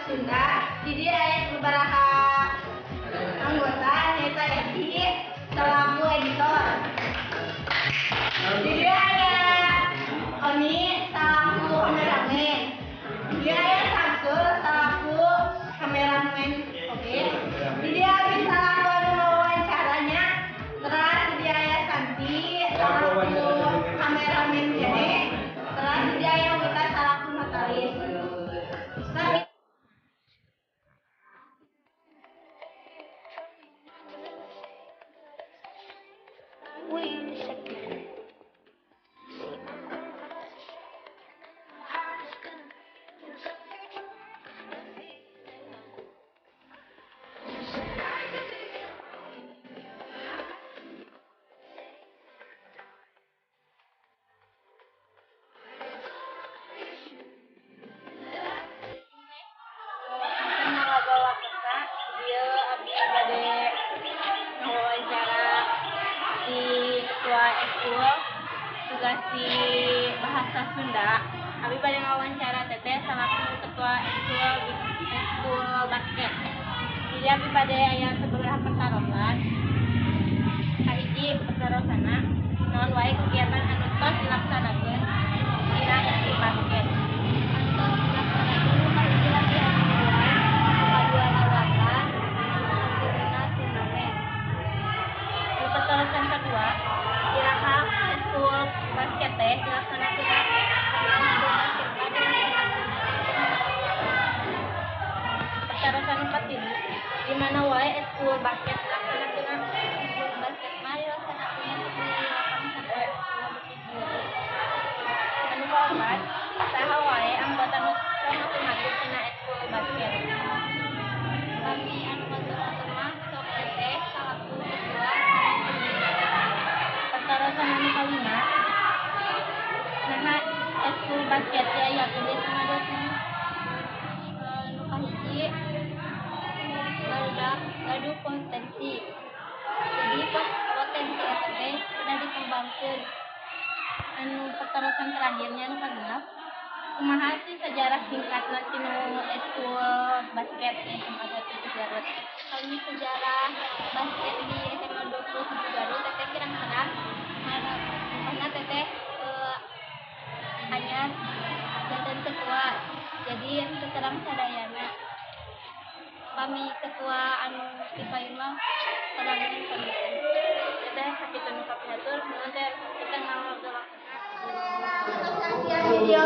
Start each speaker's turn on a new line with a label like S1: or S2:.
S1: Sunda. Di dieu aya beberapa anggota, nyaeta Edi selaku editor. Di dieu aya Oni selaku kameramen. Di dieu aya Samsul selaku kameramen. Oke. Di dieu abi selaku anu wawancaranya. Terus di dieu aya Santi selaku kameramen keneh. Terus di dieu aya Wita selaku notaris. Nah,
S2: Wait a second.
S1: Dieu abdi bade ngawawancara di ketua eskul tugas di bahasa Sunda. Abi bade ngawawancara teteh selaku ketua eskul eskul basket. Jadi abi bade aya sababaraha pertarosan. Kahiji pertarosana, naon wae kegiatan anu tos dilaksanakeun dina eskul basket?
S2: Tos dilaksanakeun nu kahiji latihan mingguan, nu kadua lawatan, anu katiluna turnamen.
S1: Nu pertarosan kadua, iraha eskul basket teh dilaksanakeun?
S2: Eskul basket mah dilaksanakeun
S1: Pertarosan nu katilu, di mana wae eskul basket dilaksanakeun?
S2: Eskul basket mah dilaksanakeun di lapang Sakulah Bukit Duri.
S1: Anu kaopat, saha wae anggota nu sok ngatur-ngatur tina eskul basket?
S2: Kami anu ngatur-ngatur mah sok teteh salaku ketua sareng pembina.
S1: Pertarosan anu kalima, naha eskul basket diayakeun di SMA 27?
S2: Nu kahiji, barudak gaduh potensi. Jadi potensi eta teh kedah dikembangkeun.
S1: Anu pertarosan terakhirnya, anu kagenep, kumaha sih sejarah singkatna tinu eskul basket di SMA 27 Garut?
S2: Kami sejarah basket di SMA 27 Garut teteh kirang terang karena teteh anyar janten ketua, jadi teu terang sadayana. Kami ketua anu dipayun mah terang kami teh.
S1: Teteh, sakitu nu kapihatur. Nuhun, teh, kita ngawal waktuna.
S3: Saksian video.